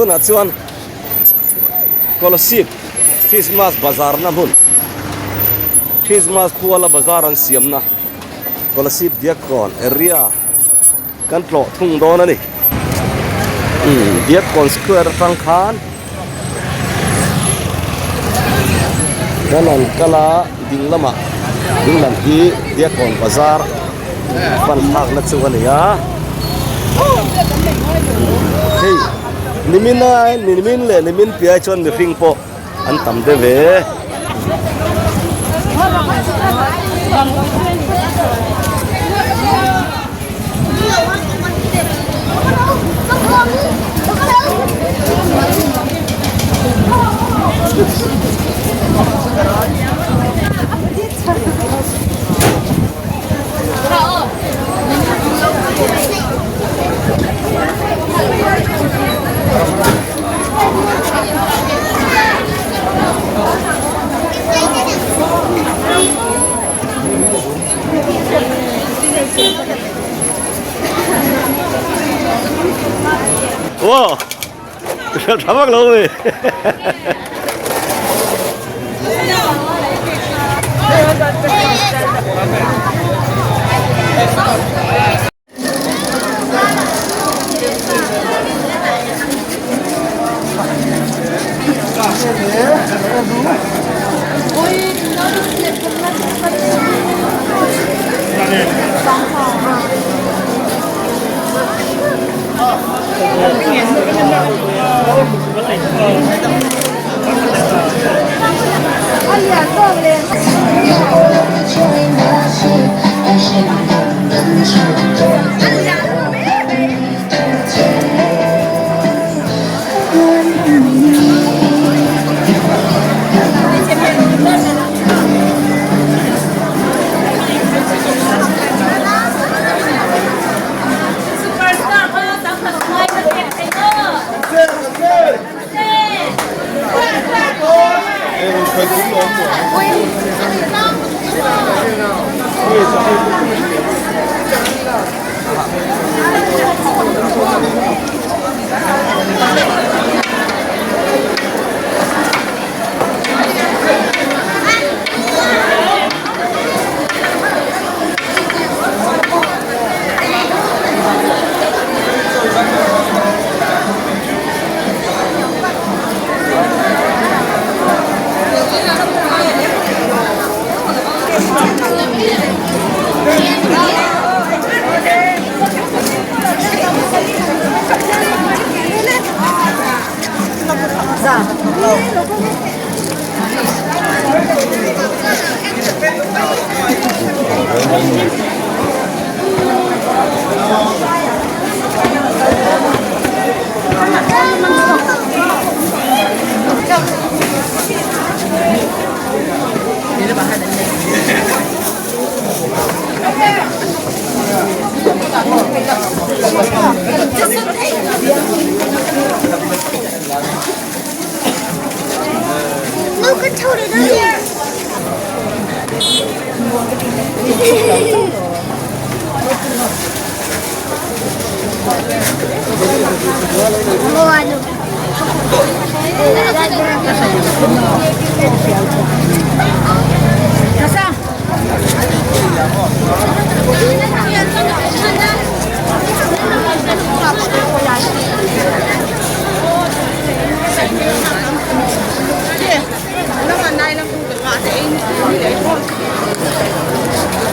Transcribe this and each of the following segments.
Tunah chuan Kolasib Christmas bazar na hmun Christmas khuala bazar an siamna Kolasib Diakkawn area kan tlawh thung dawn a ni. Umm Diakkawn square atang khan kan han kal a ding lamah ding lam hi Diakkawn bazar pan thlakna chu a ni a. Hei nimin a nimin leh nimin piai chuan mihring pawh an tam deuh ve. Wow, tha vak lo mi.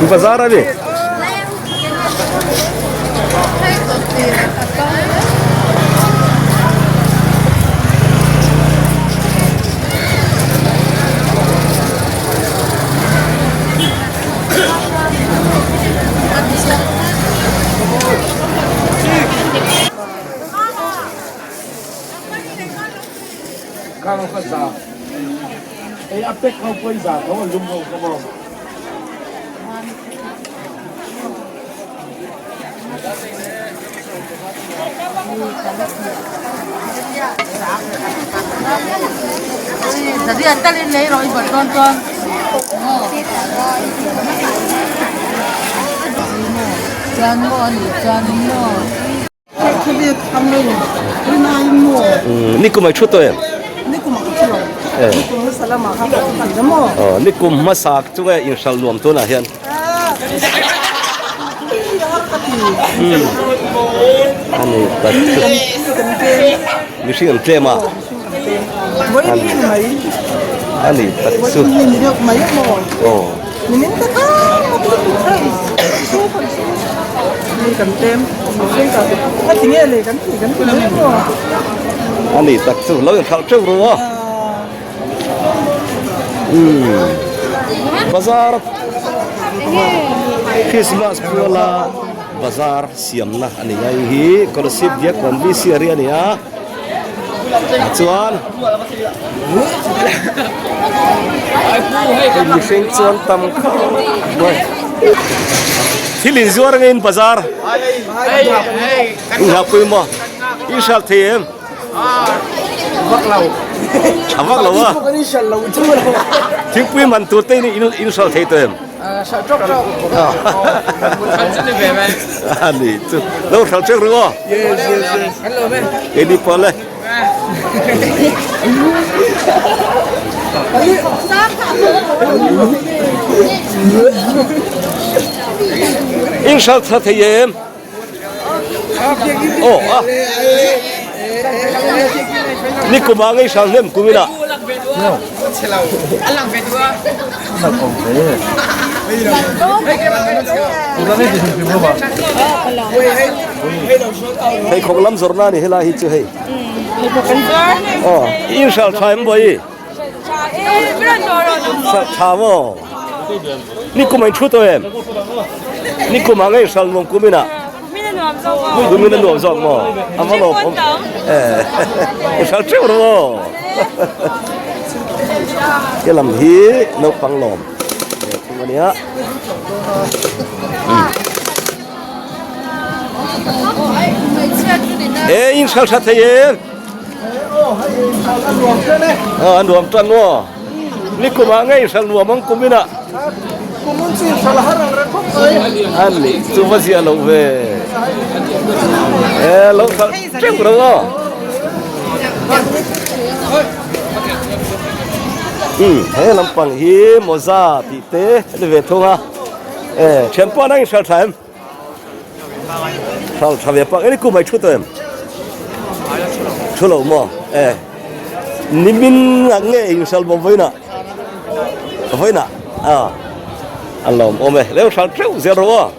Bazar a ni. Ni kum ai thu tawh em? Ni kum hmasa chu nge inhralh nuam tunah hian? Ani tak chu mihring an tlem a ani tak chu aw ani tak chu lo inhralh teuh ru a. Bazar Christmas puala bazar siamna a ni a hei hi Kolasib Diakkawn VC area a ni a chuan hei mihring chuan tam khawp mai thil inzuar angin bazar inhahpui maw i hralh thei em? Vak lo. A vak lo a. Kan in hralh lo chu lo. Thingpui man tur te in in hralh thei tawh em? Hralh tawk tawk. Kan chu ni ve mai. A ni chu. Lo hralh teuh ru aw. Yes yes yes. Kan lo me. Keini pawh le. In hralh tha thei em? Aw a ni kum ah ngei hrang hnem kum ina pheikhawk lam zawrh na a ni helai hi chu hei aw in hralh tha em bawi hralh tha maw Ni kum an thu tawh em? Ni kum ah ngei hral nuam kum inah. Kum in a nuam zawk maw? A va lawm awm. I hral teuh rawh aw. He lam hi naupang lawm ve thung a nia. E in hral tha thei em? A nuam tan maw? Ni kumah ngei hral nuam ang kum inah. Kumun chu hral har ang reng khawp mai. A ni chu va zia lo ve. E lo hral teuh ro aw. Um he lampang hi mawza tih te a ni ve thung a. E thian pawh nang in hral tha em? Hral tha ve pak e ni kum ai thu tawh em? Thu lo maw? E nimin ah nge eng hral bawm vawiinah vawiinah a a lawm awm e leu hral teuh zel rawh aw.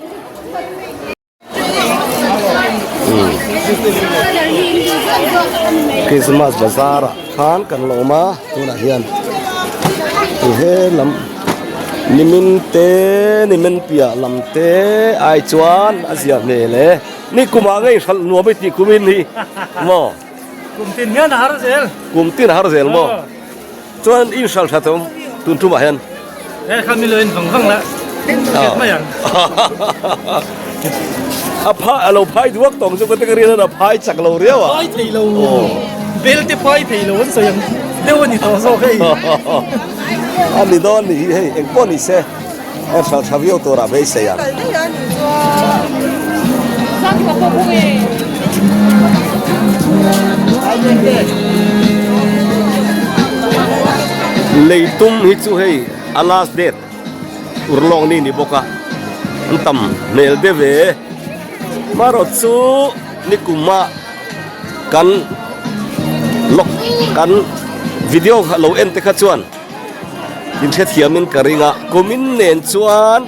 Christmas bazar ah khan kan la awm a tunah hian he lam nimin te nimin piah lam te ai chuan a zia hmel e ni kumah ngei hralh nuam i tih kumin hi maw. Kum tin hian a har zel. Kum tin a har zel maw? Chuan in hralh hrat awm tun tumah hian. He kha mi lo in vang vang la. Hriat mai ang. A phai a lo phai duak tawng chu ka te ka rian a phai chak lo riau a. Phai thei lo. Bel te phai thei lo an sawi ang deuh a ni tawh zawk hei. A ni dawn ni hi hei engpawh ni se a hralh tha viau turah beisei ang. Lei tum hi chu hei a last date urlawng ni ni bawk a an tam hmel deuh e marawh chu nikuma kan lawk kan video lo en te kha chuan in hrethiamin ka ring a kumin nen chuan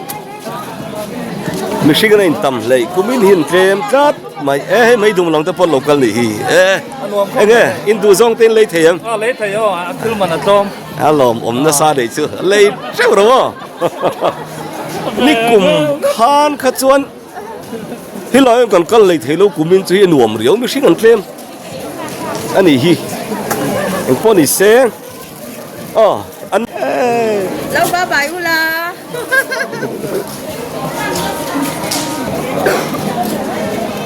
Mihring a intam hleih kumin hi an tlem tlat mai e hei mai dum lam te pawh an lo kal nih hi e enge in duh zawng te in lei thei em? A lei thei aw a thil man a tlawm. A lawm awm nasa nei chu lei teuh ro aw ni kum khan kha chuan helai ah kan kal lei thei lo kumin chu hi a nuam riau mihring an tlem a nih hi engpawh ni se aw an. Lo ba bai ula.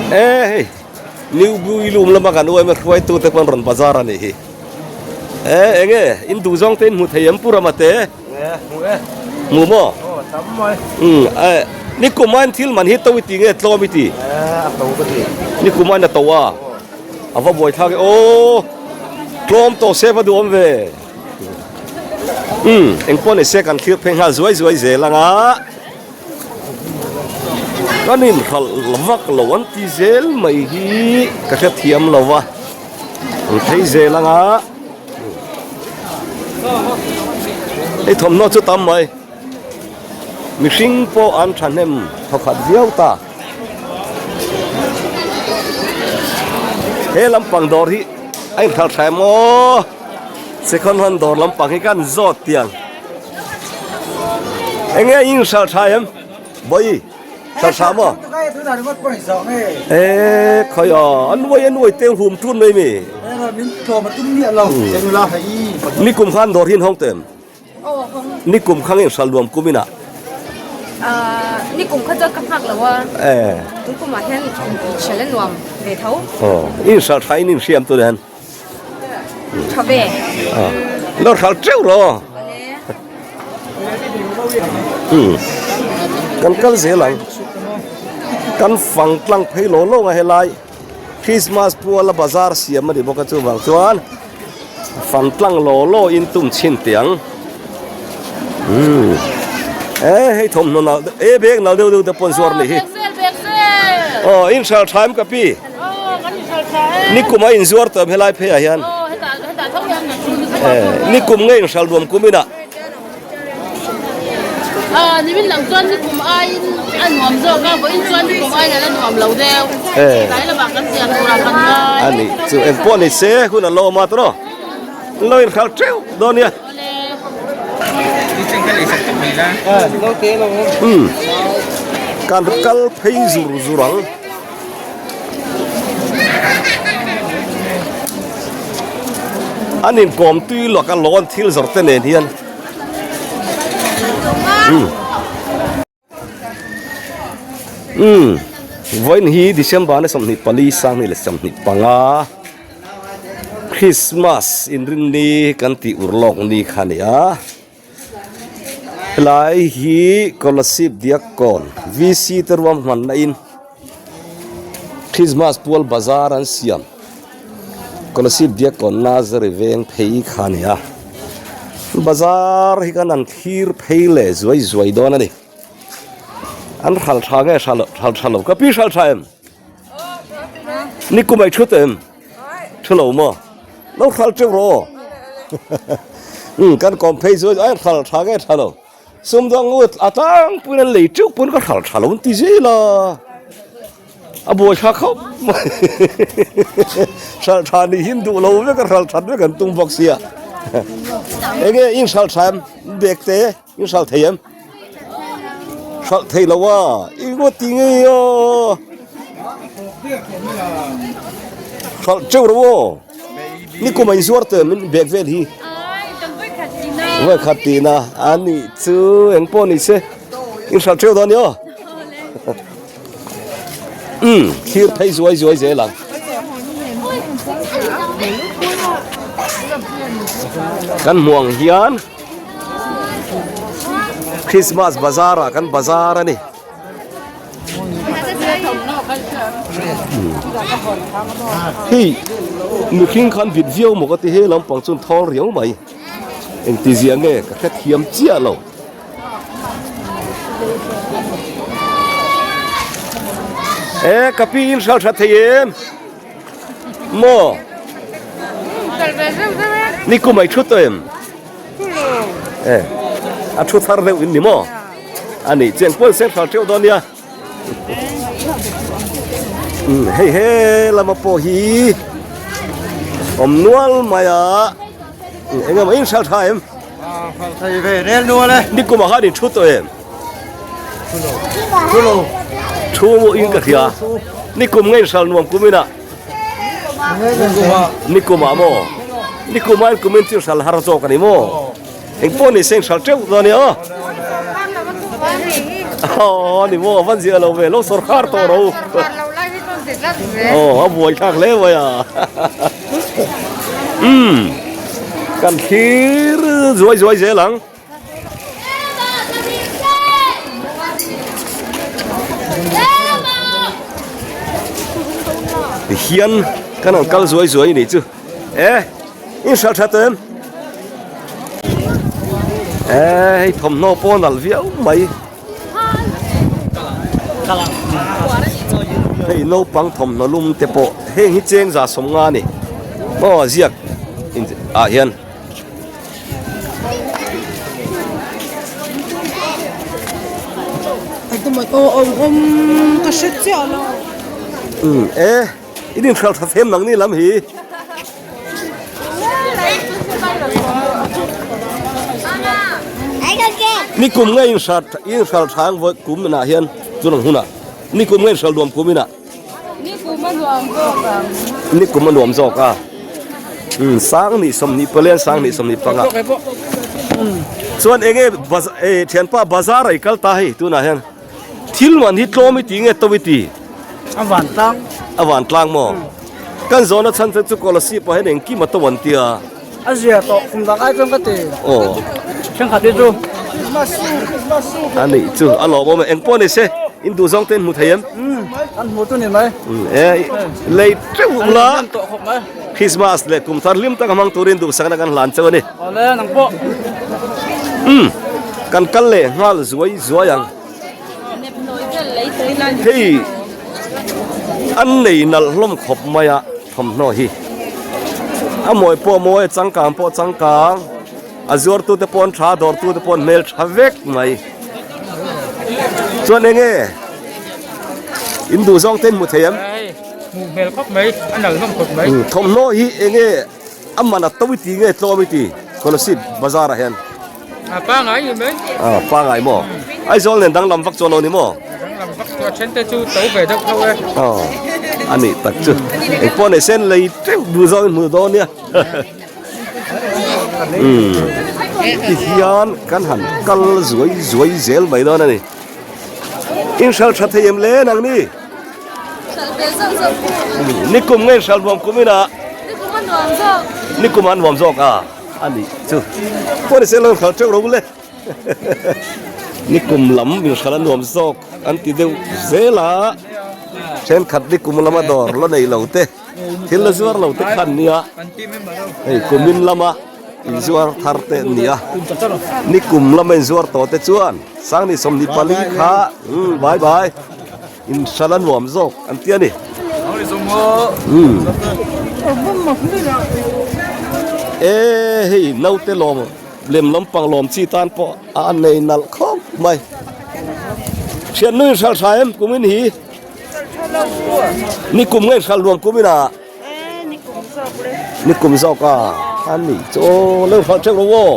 E hei new bui lum lama kan uaima hruaitu te pawn rawn bazar a nih hi e enge in duh zawng te in hmu thei em pu rama te hmu maw um e ni kum a in thil man hi to i ti nge tlawm i ti. Ni kum a na to a a va buai thlak e aw tlawm tawh se va duhawm ve umm engpawh ni se kan thlir phei nghal zuai zuai zel ang a kan inhralh vak lo an ti zel mai hi ka hrethiam lo va an phei zel ang a hei thawmhnaw chu tam mai. Mihring pawh an thahnem thawkhat viau ta. He lampang dawr hi a inhralh tha em aw? Second hand dawr lampang hi kan zawt tiang. Enge a inhralh tha em? Bawi, hralh tha maw? E khawi a, a nuai a nuai teng hum tun mai mi. Nikum khan dawr hi an hawng tawh em? Nikum kha nge hral nuam kum inah? Nikum kha chuan ka nghak lo a. Tun kumah hian hral a nuam ve tho. Aw, in hral tha in inhriam tun hian. Tha ve. Lo hral teuh rawh. Kan kal zel ang. Kan fang tlang phei lo lo a helai. Christmas puala bazar siam a ni bawk a chuvang chuan fan tlang law law in tum chhin teh ang umm e hei thawmhnaw nalh deuh e bag nalh deuh deuh te pawh an zuar nih hi aw in hral tha em ka pi nikum a inzuar tawh em helai phei ah hian e nikum nge in hral nuam kum inah. Nimin lang chuan nikum aiin a nuam zawk a, vawiin chuan nikum aiin a la nuam lo deuh. Tlai lamah kan ziah turah kan ngai. A nih chu eng pawh ni se hun a lo awm a tawh lo inhralh teuh dawn nia. Umm kan kal phei zur zur ang. An inkawm tui lawk a lawn thil zawrh te nen hian umm umm vawiin hi December ni 24 2025 Christmas inrinni kan tih ur lawk ni kha a ni a. Helai hi Kolasib Diakkawn VC te ruahmanna in Christmas pual bazar an siam Kolasib Diakkawn Nazari veng phei kha a ni a bazar hi kan han thlir phei leh zuai zuai dawn a ni an hral tha nge hral hral tha lo ka pi hral tha em nikum ai thu tawh em. Thu lo maw? Lo hral teuh rawh aw. Umm kan kawm phei chu ai hral tha nge tha lo. Sumdawng ngut a tlangpuiin an lei teuh pawn ka hral tha lo an ti zel a. A buai tha khawp mai. Hral tha nih hi an duh lo vek a hral that vek an tum bawk sia. Enge in hral tha em? Bag te in hral thei em? Hralh thei lo a, i ngawt ti ngei aw. Hralh teuh ro aw. Ni kum a inzuar tawh em in bag vel hi. Vawi khat tihna a nih chu eng pawh ni se in hralh teuh dawn ni aw. Umm thlir phei zuai zuai zel ang. Kan hmuh ang hian. Christmas bazar ah kan bazar a ni. Hei mihring khan vit viau maw ka ti he lampang chuan thawl riau mai. Engti zia nge ka hrethiam chiah lo. E ka pi in hral tha thei em? Maw? Ni kum ai thu tawh em? E, a thu thar deuh in ni maw? A ni, cheng pawn seng thar teuh dawn nia. Um, hei he lama pawh hi awm nual mai a. Eng emaw in hral tha em? Hral thei ve rel nual e. Ni kumah khan in thu tawh em? Thu lo. Thu maw in ka hria. Ni kum nge in hral nuam kum inah? Ni kumah maw? Ni kumah in kum in chu hral har zawk a ni maw? Eng pawh ni se in hral teuh dawn nia aw. Aw ni maw van zia lo ve lo sawrkhar tawh ro. Aw a buai thlak hle mai a. Umm kan thlir zuai zuai zel ang. Tihian kan han kal zuai zuai a nih chu. E in hralh tha tawh em? E hei thawmhnaw pawh a nalh viau mai. Hei naupang thawmhnaw lum te pawh heng hi cheng za sawmnga a ni. Aw ziak ah hian. E in inhralh tha fem nang ni lam hi. Nikum nge inhralh inhralh tha ang vawi kum inah hian chunang hunah nikum nge inhralh nuam kum inah. Nikum a nuam zawk ang. Nikum a nuam zawk a. Um sang nih sawmhnih palian sang nih sawmhnih panga. Chuan enge e thianpa bazar a i kal ta hei tunah hian thil man hi tlawm i ti nge to i ti? A van tlang. A van tlang maw? Kan zawhna chhan chu chu Kolasib ah hian engkim a to an tia. A zia tawh kum dang ai chuan ka ti. Aw. Thenkhat hi chu. A nih chu a lawmawm e. Engpawh ni se in duh zawng te in hmu thei em? Umm an hmu chu ni mai. Umm e lei teuh la. An tawh khawp mai. Christmas leh kum thar hlim tak a hmang turin duhsakna kan hlan chauh a ni. Awle nang pawh. Umm kan kal leh nghal zuai zuai ang. Hei an nei nalh hlawm khawp mai a thawmhnaw hi a mawi pawh a mawi a changkang pawh a changkang a zuartu te pawh an tha a dawrtu te pawh an hmel tha vek mai chuan eng nge in duh zawng te in hmu thei em hmuh hmel khawp mai a nalh hlawm khawp mai thawmhnaw hi eng nge a man a to i ti nge tlawm i ti Kolasib bazar ah hian. A pangai ni mai. A pangai maw? Aizawl nen danglam vak chuan lo ni maw? Danglam vak chu a then te chu to ve deuh tho e. Aw a nih tak chu. Engpawh nei sen lei teuh duh zawng in hmu dawn nia. Umm tihian kan han kal zuai zuai zel mai dawn a ni. In hral tha thei em le nang ni? Hral ve zawk zawk pu. Nikum nge hral nuam kum ina? Nikum a nuam zawk. Nikum a nuam zawk a. A nih chu pawh ni se lo hral teuh ro le nikum lam min hral a nuam zawk an ti deuh zel a thenkhat nikum lama dawr la nei lo te thil la zuar lo te khan nia hei kumin lama inzuar thar te an ni a nikum lama inzuar tawh te chuan sangni sawmhnih pali kha umm bye bye. In hral a nuam zawk an ti a ni. Umm. E hei naute lawm lem lampang lawm chi tan pawh a nei nalh khawp mai. Thiannu in hral tha em kum in hi? Ni kum nge hral nuam kum in a? Ni kum zawk a a ni chu aw lo hral theuh lo aw.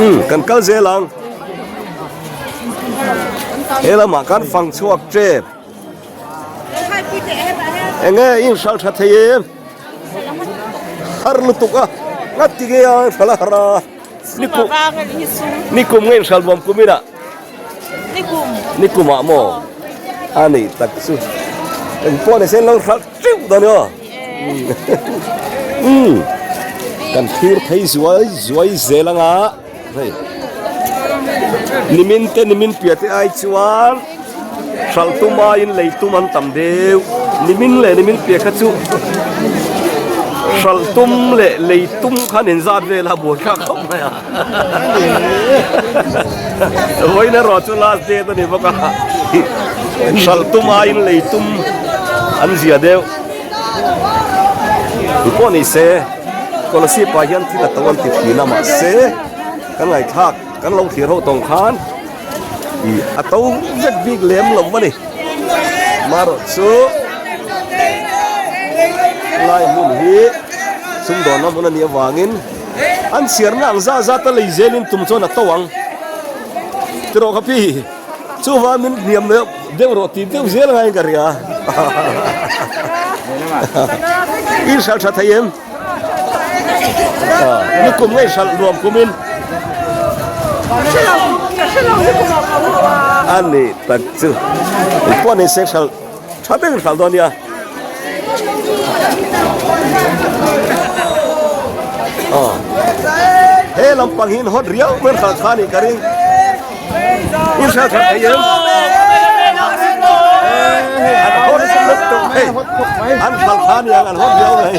Umm kan kal zel ang. He lamah kan fang chhuak tep. Enge in hral tha thei em? Har lutuk a ngati nge a hral a har a. Nikum nikum nge in hral nuam kum ina? Nikum. Nikum ah maw? A nih tak chu. Engpawh ni se lo hral teuh dawn i aw. Umm kan thlir phei zuai zuai zel anga hei nimin te nimin piah te ai chuan hralh tum aiin lei tum an tam deuh nimin leh nimin piah kha chu hralh tum leh lei tum khan inzat vel a buai thlak khawp mai a vawiin erawh chu last date a ni bawk a hralh tum aiin lei tum an zia deuh. Ti pawh ni se Kolasib ah hian thil a to an ti thin a mahse kan ngaihthlak kan lo thlir ho tawng khan ih a to vek bik lem lo a ni marawh chu lai hmun hi sumdawnna hmun a nih avangin an chhiarna ang zat zat a lei zelin tum chuan a to ang tiraw kha pi. Chuvang min hniam deuh rawh tih deuh zel ngaiin ka ria. I hralh tha thei em? Nikum ngei hralh nuam kumin. A ni tak chu. Pawh ni se hralh tha deuhin hralh dawn nia. He lampang hi in hawt riau mai hralh tha a nih ka ring. In hralh tha thei em? An hot lutuk hei. An hralh tha aniang an hot viau mai.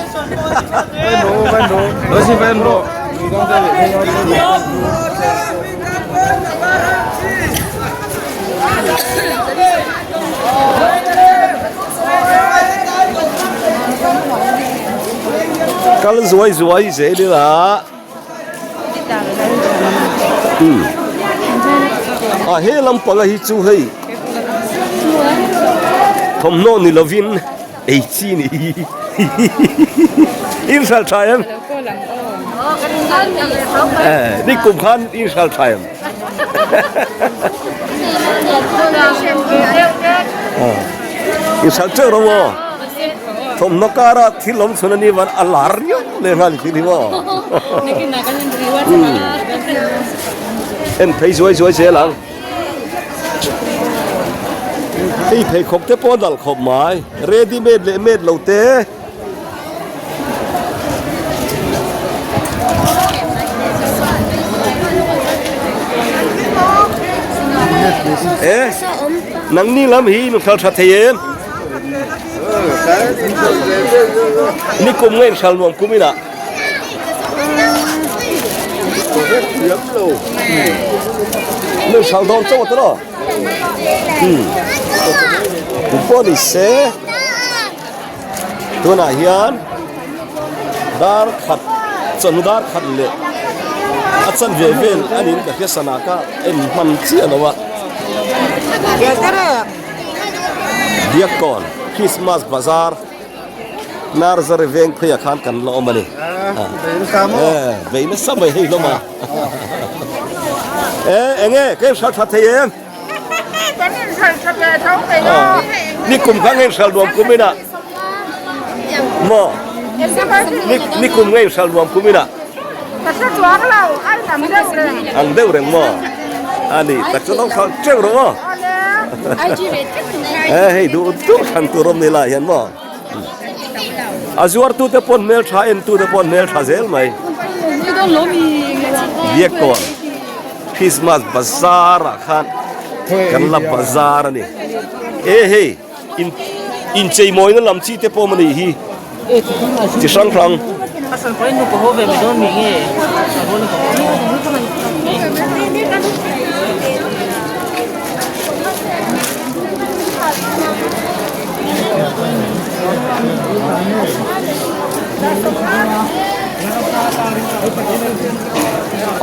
Kal zuai zuai zel ila. A he lampanga hi chu hei thawmhnaw ni lovin ei chi ni hi in hral tha em ni kum khan in hral tha em in hral teuh ro maw thawmhnaw kara thil awm chhun a ni van a lar riau leh nghal thil hi maw en phei zuai zuai zel ang hei pheikhawk te pawh a nalh khawp mai ready made leh made lo te. E nangni lam hi in hralh tha thei em nikum nge in hralh nuam kum inah min hralh dawn chauh a tawh kum pawh ni se. Tunah hian dar khat chawhnu dar khat leh a chanve vel a niin ka hria sana ka en hman chiah lo a. Biakkawn Christmas Bazar Narzary veng pheiah khan kan la awm a ni. Vei nasa mai hei hlawm a. E enge ka inhral tha thei em? Kan inhral tha ve tho mai a. Nikum kha nge inhral nuam kum ina? Maw? Nikum nge inhral nuam kum ina? Ka hre chuang lo, a in ang deuh reng. Ang deuh reng maw? A ni, tak chu lo hral teuh rawh maw? E hei duh duh thlan tur awm ni lai hian maw? A zuartute pawn hmeltha entute pawn hmeltha zel mai. Biakkawn. Christmas bazar ah khan kan la bazar a ni e hei in inchei mawina lam chi te pawh maw hi chi hrang hrang.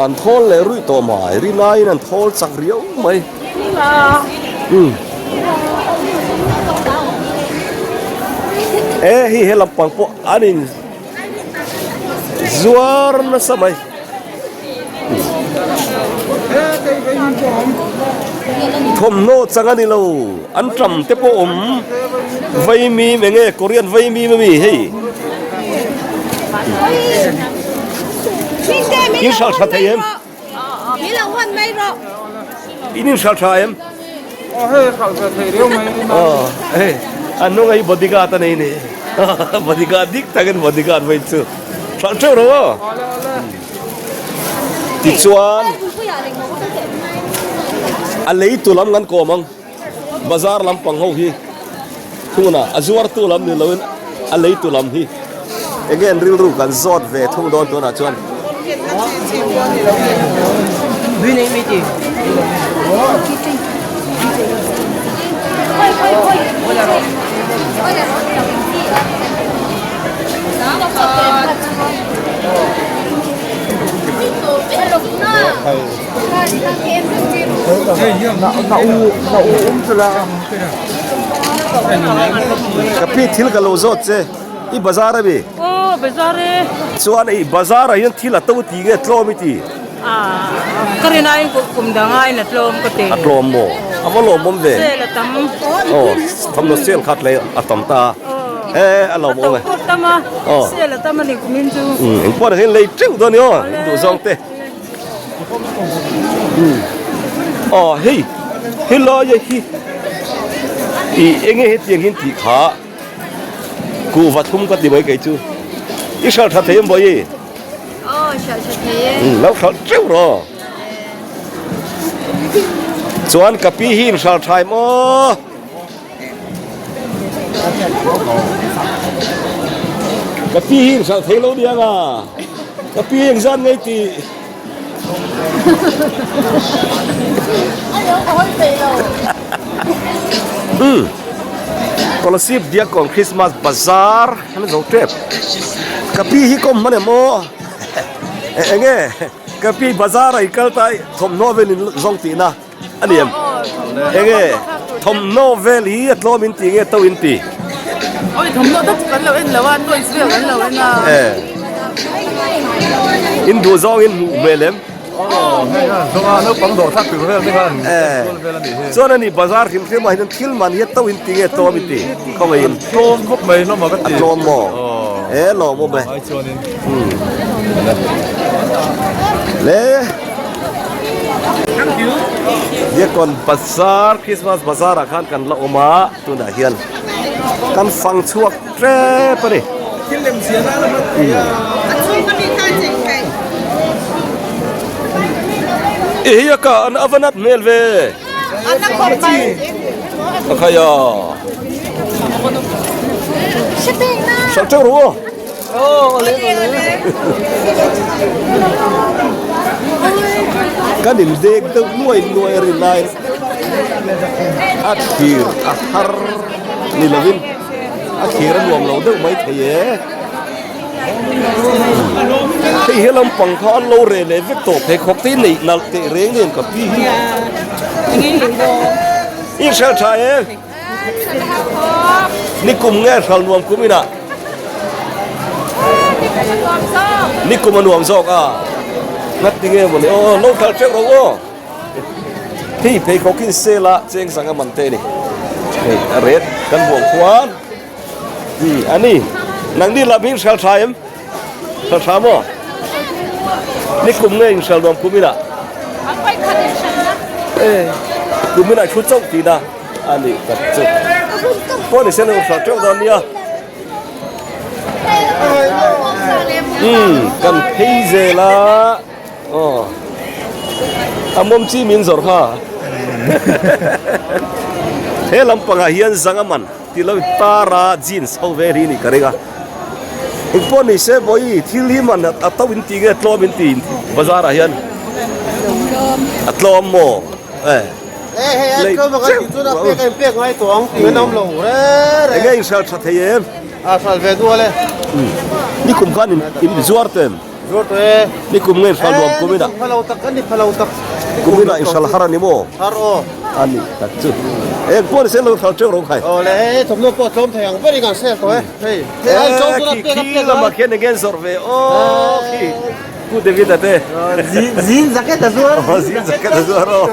An thawl leh ruih tawh mai ri laiin an thawl chak riau mai umm e hei he lampang pawh an in zuar nasa mai thawmhnaw chang a ni lo an tam te pawh awm vaimim eng nge korean vaimim a mi hei. In hralh tha thei em? In in hralh tha em? Hei an hnung ah hi bodyguard a nei ni bodyguard dik takin bodyguard mai chu hralh teuh rawh aw tichuan a lei tu lam kan kawm ang. Bazar lampang ho hi thunah a zuartu lam ni loin a leitu lam hi enge an rilru kan zawt ve thung dawn tunah chuan. Ka pi thil ka lo zawt che i bazar a mi? Aw bazar e. Chuan i bazar ah hian thil a to ti nge tlawm i ti? Ka rin aiin kum dang aiin a tlawm ka ti. A tlawm maw? A va lawmawm ve. Sel a tam. Aw thamna sel khat leh a tam ta. E a lawmawm e. A to pawh tam a. Sel a tam a ni kumin chu. Engpawh hian lei teuh dawn i aw duh zawng te. Aw hei helai a hi ih enge hetiang hian tih kha kuhva thum ka ti mai kei chu i hralh tha thei em bawi Aw hralh tha thei e lo hralh teuh rawh chuan ka pi hi in hralh tha em aw. Ka pi hi inhralh thei lo nia nga. Ka pi engzat ngei tih. Umm Kolasib Diakkawn Christmas Bazaar an zo tep. Ka pi hi kawm hman em aw? Enge ka pi bazaar a i kal ta thawmhnaw vel in zawng tihna a ni em? Enge thawmhnaw vel hi a tlawm in ti nge to in ti? Oi thawmhnaw tak chu kan lo en lo a, toys vel kan lo en a. In duh zawng in hmuh hmel em? Chuan ani bazar hrim hrim ah hian thil man hi a to in ti nge tlawm in ti? Khawngaih in. Tlawm khawp mai hlawm a ka ti. A tlawm maw? E lawm awm e. Le Diakkawn bazar Christmas bazar ah khan kan la awm a tunah hian kan fang chhuak tep a ni. I hi a ka an a va nat hmel ve. A khai a. Hralh teuh rawh aw. Kan in dek deuh nuai nuai a rin laiin a thir a har ni lovin a thir a nuam lo deuh mai thei e. Hei he lampang kha an lo reh leh vek tawh pheikhawk te hi neih nalh teh reng nen ka pi hi. I hrel tha e. Nikum nge hral nuam kum inah? Nikum a nuam zawk a. Ngat ti nge mawni aw lo hral teuh ro aw. Hei pheikhawk hi sale a cheng zang a man te a ni. Hei a ret kan buang khuan. A ni nangni lam hi hral tha em? Hral tha maw? Nikum nge inhral nuam kum inah? Kum inah i thu chauh tihna. A nih tak chu. Pawh ni se lo hral teuh dawn nia. Umm kan phei zel a. Aw. A mawm chi min zawrh kha. He lampangah hian zanga man tih lo tara jeans ho ve ri nih ka ring a. Engpawh ni se vawi thil hi man a to in ti nge tlawm in ti bazar ah hian. A tlawm maw? Eh. Enge in hral tha thei em? Nikum khan in zuar tawh em? Nikum nge in hral nuam kum inah? Kum inah in hral har a ni maw? A ni tak chu. Eng pawh ni se lo hral teuh ro khai. Khi khi lamah khian enge an zawrh ve aw khi. Pu David a te. Zin jacket a zuar. Aw zin jacket a zuar aw.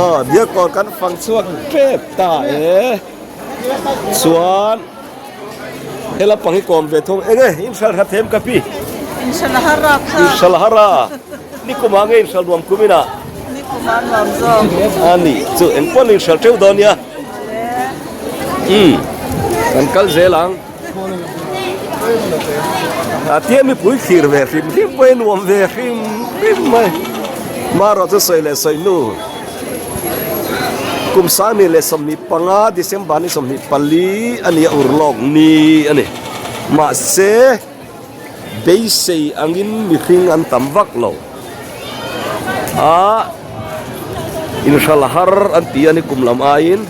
Aw Diakkawn kan fang chhuak tep ta e. Chuan he lampang hi kawm ve thung eng e in hral hrat hem ka pi. In hral har a kha. In hral har a. Nikum ah nge in hral nuam kum in ah. Nikum ah nuam zawk. Ani chu engpawn in hral teuh dawn nia. Umm kan kal zel ang. A tia mipui thlir ve hrim hrim mai nuam ve hrim hrim mai marawh chu sawi leh sawi nu kum sangni leh 25 December ni 24 a ni a urlawk ni a ni mahse beisei angin mihring an tam vak lo a inhral har an ti a ni kum lam aiin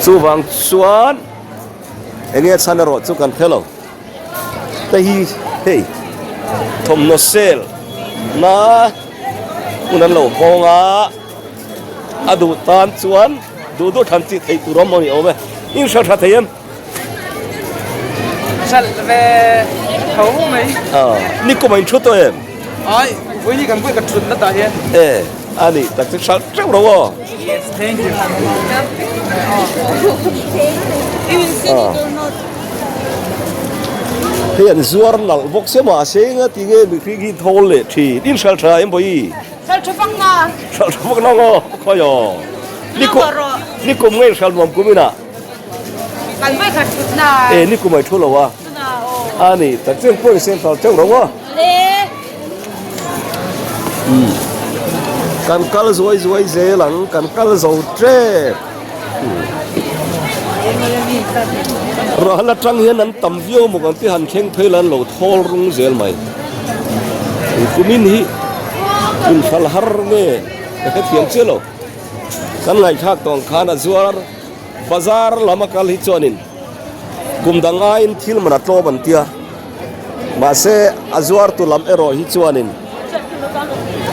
chuvang chuan enge chhan erawh chu kan hre lo te hi hei thawmhnaw sale na hmun an lo hawng a a duh tan chuan duh duh thlan chi theih tur awm a ni awm e inhral tha thei em. Hralh ve tho mai. Ni kum a in thu tawh em? Ai, vui ni kan vui ka thut na tah hian. E, a ni tak chu hralh teuh ro aw. Yes, thank you. Hei an zuar nalh bawk sia mahse enga ti nge mihring hi thawl leh thin. In hralh tha em bawi? Hralh tha vak na. Hralh tha vak na ngaw khawi aw. Ni kum nge hralh nuam kum inah. Kan vawi khat thut na. E ni kum ai thu lo a. A ni tak chen pawh in sem fal teuh ro a. Le. Kan kal zuai zuai zel ang kan kal zo tep. Ral atang hian an tam viau maw kan ti han thleng phei la an lo thawl rung zel mai. Kumin hi inhral har nge ka hrethiam chiah lo. Kan ngaihthlak tawng khan a zuar bazar lam a kal hi chuanin kum dang aiin thil man a tlawm an tia. Mahse a zuartu lam erawh hi chuanin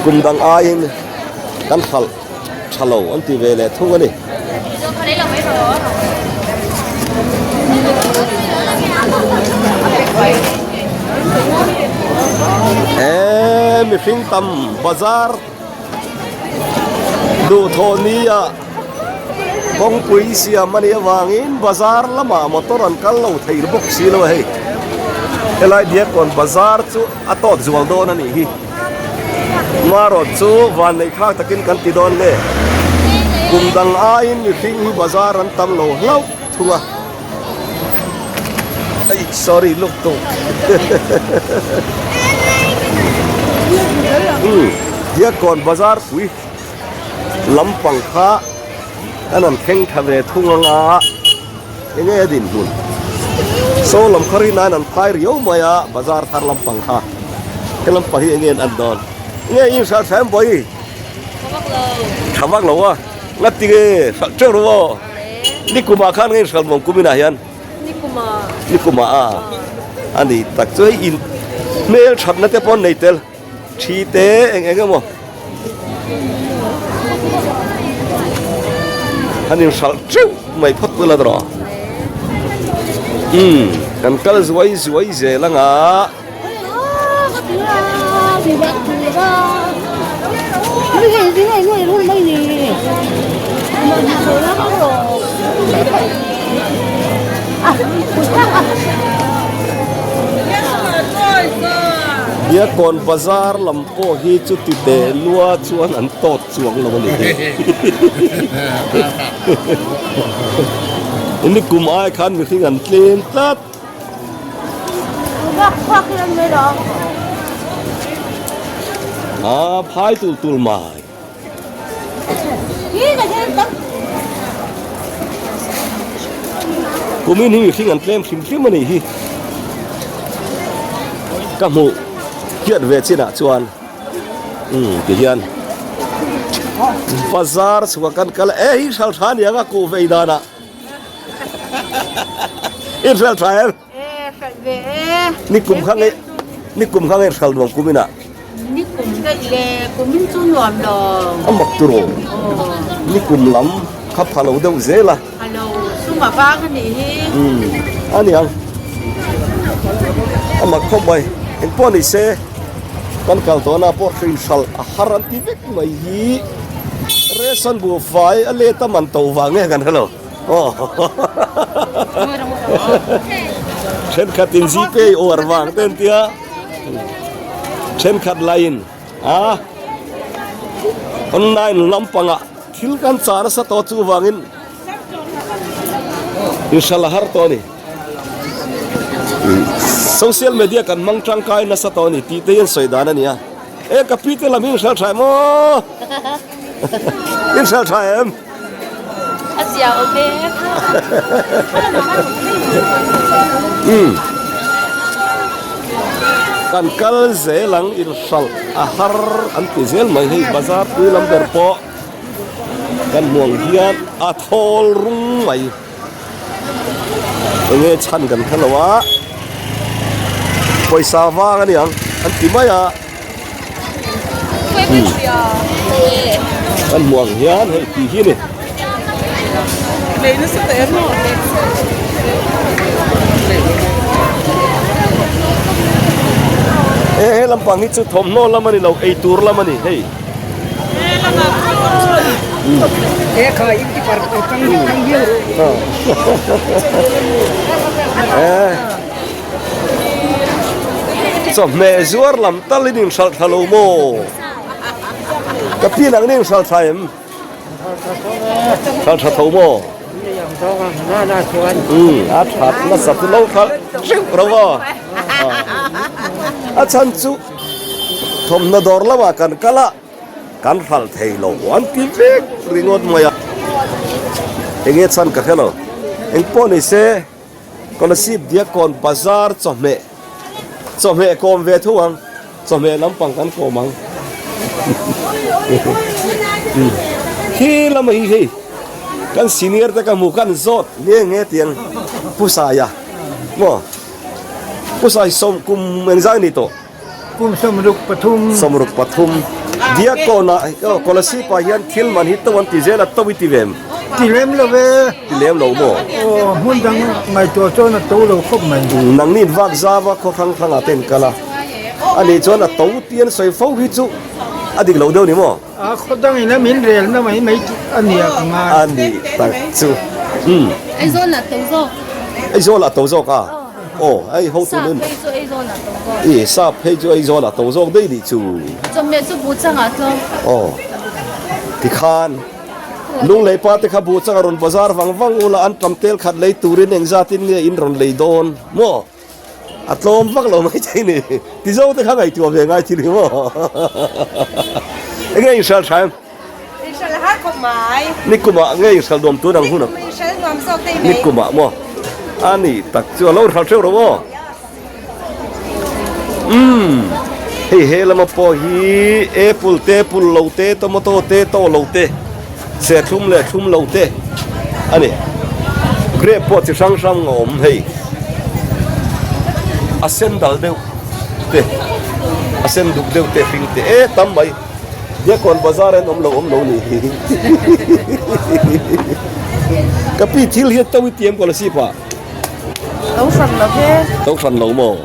kum dang aiin kan hralh tha lo an ti ve leh thung a ni. Eee mihring tam bazar duhthawh ni ah kawngpui siam a nih avangin bazar lamah motor an kal lo thei bawk si lo a hei. Helai Diakkawn bazar chu a tawt zual dawn a nih hi. Marawt chu vanneih thlak takin kan ti dawn nge? Kum dang aiin mihring hi bazar an tam lo hlauh thung a. Ai sorry luk tuk. Umm Diakkawn bazar pui lampang kha an han thleng tha ve thung anga enge a dinhmun? Saw lam kha rin aiin an phai riau mai a bazar thar lampang kha. He lampang hi enge an an dawn? Nge in hralh tha em bawi? Tha vak lo a. Ngati nge hralh teuh rawh aw. Nikumah khan nge in hralh nuam kum inah hian? Nikumah. Nikumah a. A ni tak chu hei in hmel thatna te pawh an nei tel. Thi te eng eng emaw. An in hralh teuh mai phawt ula rawh. Umm kan kal zuai zuai zel anga. Diakkawn bazar lam pawh hi chuti teh lua chuan an tawt chuang lo a ni hi. Nikum ai khan mihring an tlem tlat. A phai tul tul mai. Kumin hi mihring an tlem hrim hrim a nih hi. Ka hmuh hiat ve chinah chuan umm ti hian bazar chhuah kan kal e hi hral tha aniang a kuh vei danah. In hral tha em? E hral ve e. Ni kum kha nge ni kum kha nge hral nuam kum ina. Ni kum daih le kum in chu nuam lo. A mak turo. Ni kum lam kha pha lo deuh zel a. Pha lo sum a vang a nih hi. Um a ni ang. A mak khawp mai. Engpawh ni se kan kal tawhna pawh hrin hral a har an ti vek mai hi. Ration buhfai a let a man to vang nge kan hre lo. Thenkhat in Gpay uar vang te an tia thenkhat laiin a online lampangah thil kan chah nasa tawh chu vangin inhral a har tawh a ni. Social media kan hmang tangkai nasa tawh a ni tih te hi an sawi dan a ni a. E ka pi te lam hi inhral tha em aw inhral tha em. A zia awm e. Umm. Kan kal zel ang inhralh a har an ti zel mai hei bazar pui lam ber pawh kan hmuang hian a thawl rung mai. Enge chhan kan hre lo a pawisa vang a niang an ti mai a. Kan hmuh ang hian hei tih hi a ni. He he lampang hi chu thawmhnaw lam a ni lo eitur lam a ni hei. Chawhmeh zuar lam tal in inhralh thla lo maw? Ka pi nang in inhralh thla em? Hralh tha tho maw? Umm a that nasa chu lo hralh teuh ro a. A chhan chu thawmhnaw dawr lamah kan kal a, kan hralh thei lo an ti vek ringawt mai a. Enge chhan ka hre lo. Engpawh ni se Kolasib Diakkawn Bazar chawhmeh chawhmeh kawm ve thung ang. Chawhmeh lampang kan kawm ang. Khi lama hi hei kan senior te ka hmu kan zawt nge nge tiang Pu Saia maw Pu Sai sawm kum engzai ni tawh? Kum 63. 63. Diakkawnah Kolasib ah hian thil man hi to an ti zel a to i ti ve em? Ti lem lo ve. Ti lem lo maw? Aw hmun dang ngaihtuah chuan a to lo khawp mai. Nangni in vak zava khaw hrang hrangah te in kal a. A nih chuan a to tih an sawi fo hi chu a dik lo deuh ni maw? A khaw dangin a min relna mai mai a nia ka ngai. A nih tak chu. Umm. Aizawl ah to zawk. Aizawl ah to zawk a? Aw hei hotu nun. Sap phei chu Aizawl ah to zawk. I sap phei chu Aizawl ah to zawk daih nih chu. Chawhmeh chu buh changah tlawm. Aw tikhan Lunglei pa te kha buh changa rawn bazar vang vang ula an tam tel khat lei turin engzatin nge in rawn lei dawn maw? A tlawm vak lo mai thei ni. Tizo te kha ngaihtuah ve ngai thil hi maw? Enge inhral tha em? Inhral har khawp mai. Nikumah nge inhral nuam tun ang hun ang? Nikum inhral nuam zawk daih mai. Nikumah maw? A ni tak chu a lo inhral hreuh ro aw. Umm hei he lama pawh hi apple te pul lo te tomato te to lo te serthlum leh thlum lo te a ni grape pawh chi hrang hrang a awm hei a sen dal deuh te a sen duk deuh te hring te e tam mai Diakkawn bazar an awm lo awm lo ni hi ka pi thil hi a to i tiam Kolasib ah. To hran lo ve. To hran lo maw?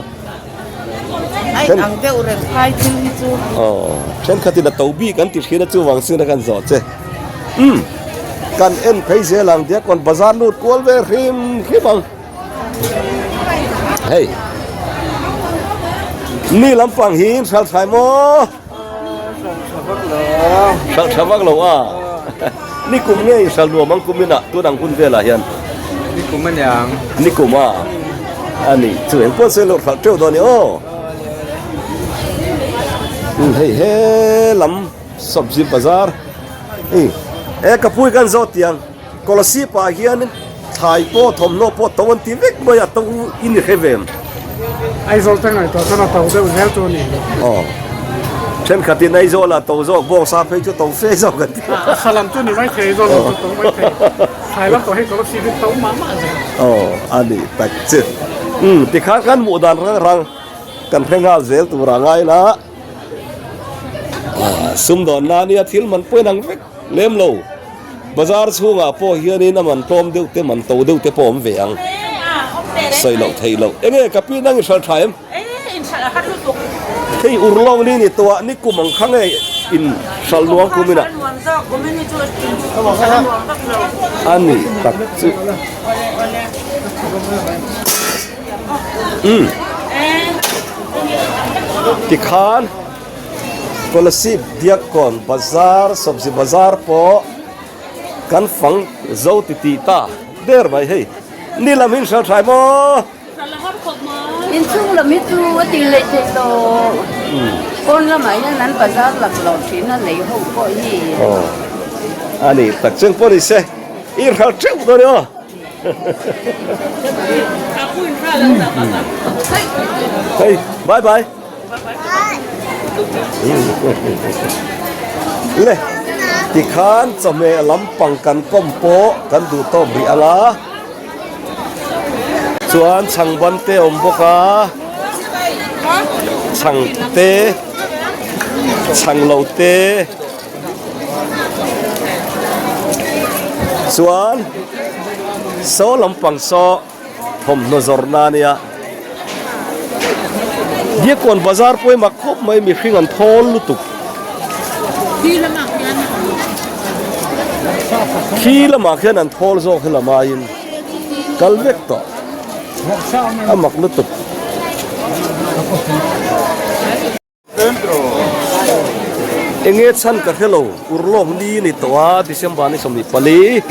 Ai ang deuh reng phai thil hi chu. Aw, thenkhatin a to bik an ti thin a chuvang chuan a kan zawh che. Umm, kan en phei zel ang Diakkawn bazar lut kual ve hrim hrim ang. Hei, mi lampang hi in hral thlai maw? Hral tha vak lo a. Ni kum nge in hral nuam ang kum inah tun ang hun velah hian. Ni kum a niang. Ni kum a. A ni chu eng pawh se lo hral teuh dawn ni aw. Hei he lam sabzi bazar. E ka pui kan zawt tiang. Kolasib ah hian thlai pawh thawmhnaw pawh to an ti vek mai a to i ni hre ve em? Aizawl te ngaihtuah chuan a to deuh zel chu a ni. Aw thenkhat in Aizawl ah to zawk bawk sa phei chu to fe zawk an ti. A sa lam chu ni mai thei Aizawl lam chu to mai thei. Thlai lam tawh hi Kolasib hi to mah mah zel. Aw a ni tak chu. Umm tikhan kan hmuh dan rang rang kan hre nghal zel tur a ngai la. Sumdawnna nia thil man pawhin ang vek lem lo. Bazar chhungah pawh hianin a man tlawm deuh te man to deuh te pawh awm ve ang. Sawi loh theih loh. Enge ka pi nang i hral tha em? Hei urlawng ni ni tawh ah ni kum ang kha nge in hral nuam kum inah. A ni tak chu. Umm. Tikhan Kolasib Diakkawn Bazar Sabzi Bazar pawh kan fang zo ti tih ta der mai hei. Ni lam hi in hral thlai maw? Inchhung lam hi chu a ti leh theih tawh. Pawn lamah hian an bazar lak loh thin a lei ho pawh hi. Aw a ni tak chuan pawh ni se i hral teuh dawn e aw. Hei bye bye. Le tikhan chawhmeh lampang kan kawm pawh kan duh tawk rih ang a chuan chhang ban te a awm bawk a chhang te chhang lo te chuan saw lampang saw thawmhnaw zawrhna a nia Diakkawn bazar pawimah khawp mai mihring an thawl lutuk khi lamah khian an thawl zawk he lam aiin kal vek tawh a mak lutuk. Enge chhan ka hrelo urlawk ni ni tawh a December ni 24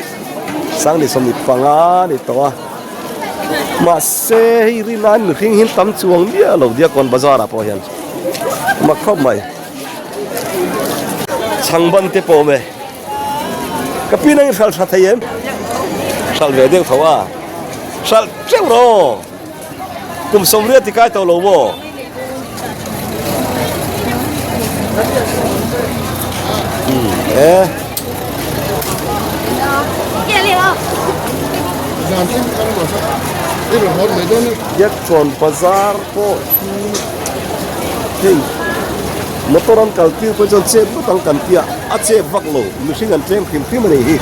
sang ni 25 ni tawh a mahse hei rinai mihring hi tam chuang miah lo Diakkawn bazar ah pawh hian mak khawp mai chhang ban te pawh awm e ka pi nang i hral tha thei em? Hralh ve deuh tho a. Hralh teuh rawh. Kum sawmriat ti kai tawh lo maw? E. Biakchawn bazar pawh hi hei motor an kal tir pawh chuan chet vak ang kan tia a chet vak lo mihring an tlem hrim hrim a ni hi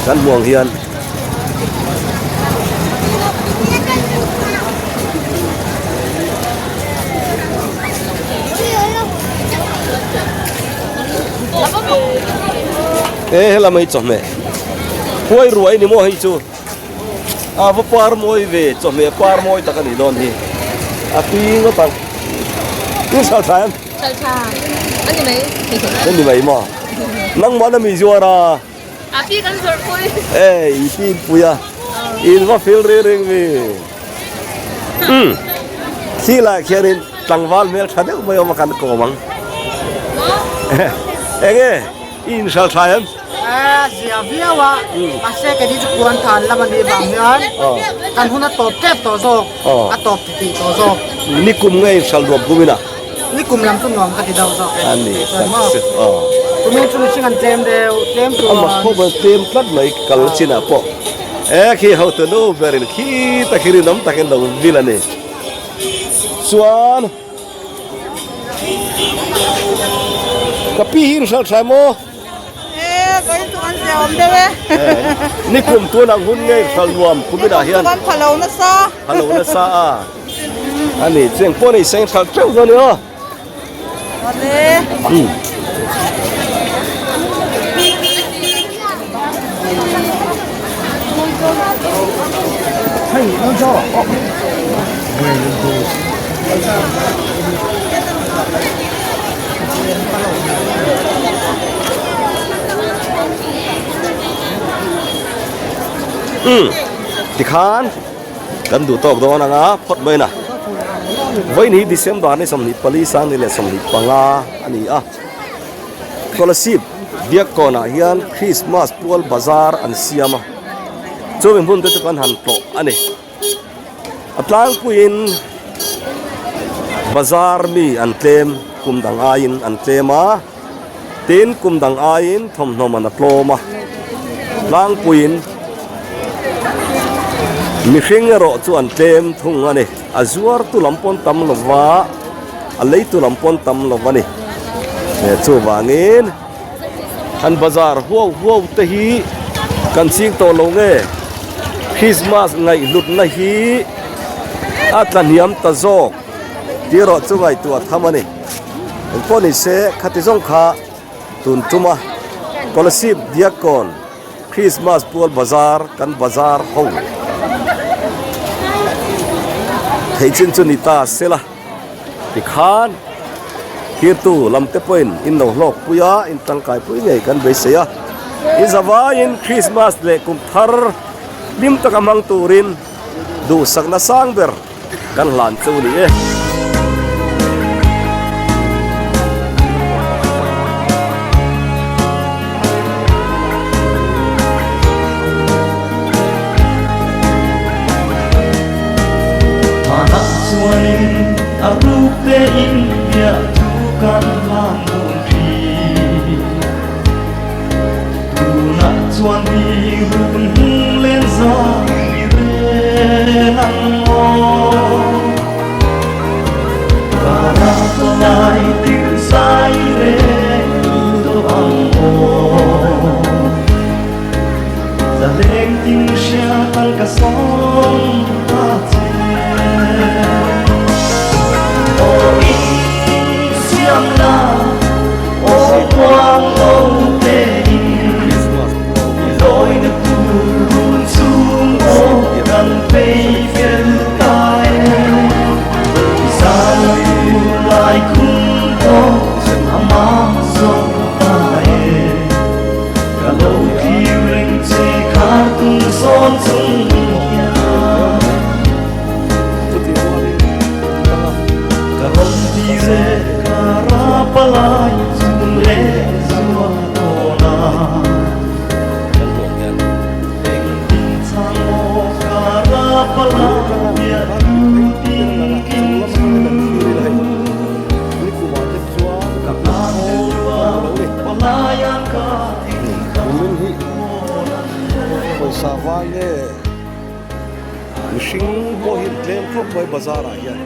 kan hmuh ang hian. E helama hi chawhmeh huai ruai ni maw hei chu a va par mawi ve chawhmeh par mawi tak a nih dawn hi a tui ngawt ang i hralh tha em hralh tha a ni mai a ni mai maw nangmah na mi zuar a. A pi kan zawrh pui. Ê, i pi in pui a. In va feel ri ring mi. Umm. Khi lai khianin tlangval hmel tha deuh mai awm a kan kawm ang. Eng e, i inhral tha em? A zia viau a, mahse kei chu puan than lam a nih vang hian kan hun a tawp tep tawh zawk, a tawp titih tawh zawk. Nikum nge inhral nuam kum ina? Nikum lam chu nuam ka ti deuh zawk e. A ni tak chu aw. Kumin chu mihring an tlem deuh, tlem chuan. A mak khawp a tlem tlat mai kal chinah pawh. E khi hotu nu berin khi ta khi rinawm takin lo vil a ni. Chuan ka pi hi inhralh tha maw? E vawiin chu kan zia awm deuh e. Nikum tun ang hun ngei hralh nuam kuminah hian. Kan phalo nasa. Phalo nasa a. A ni chu engpawh a ni seng hralh teuh dawn a ni aw. Awle. Umm tikhan. Kan duh tawk dawn anga phawt mai na. Vawiin hi December ni 24 2025 a ni a. Kolasib Biakkawnah hian Christmas pual bazar an siam a. Chumi hmun te chu kan han tlawh a ni. A tlangpuiin bazar mi an tlem kum dang aiin an tlem a. Tin kum dang aiin thawmhnaw man a tlawm a, tlangpuiin mihring erawh chu an tlem thung a ni. A zuartu lam pawn tam lo va, a leitu lam pawn tam lo a ni. Chuvangin han bazar huau huau te hi kan ching tawh lo nge, Christmas ngaihhlutna hi a tlahniam ta zawk tih erawh chu ngaihtuah tham a ni. Engpawh ni se khati zawng kha tun tuma Kolasib Diakkawn Christmas pual bazar kan bazar ho theih chin chu ni ta sela tikhan thirtu lam te pawhin in lo hlawk pui a in tangkai pui ngei kan beisei a i zavaiin Christmas leh kum thar hlim taka hmang turin duhsakna sang ber Kan hlan chu ni e. Manah chuanin a ruk tein bia thu kan hlan dun thin. Tunah chuan mi run hung len za mi rel ang maw. Vana tawlai tir zai rel tawh ang maw. Zaleng ting hria tal ka sawm ta che. Aw in siam la, aw muang lo te in. I lawi na tur run chung aw kan phei fel ta e. I zan tur lai khum aw ama zawk ta e. Ka lo thlir reng che khar tung sawn chung hian Ka rawn ti re ka ra palai chun leh zual tawn a. Mihring pawh hi an tlem khawp mai bazar ah hian.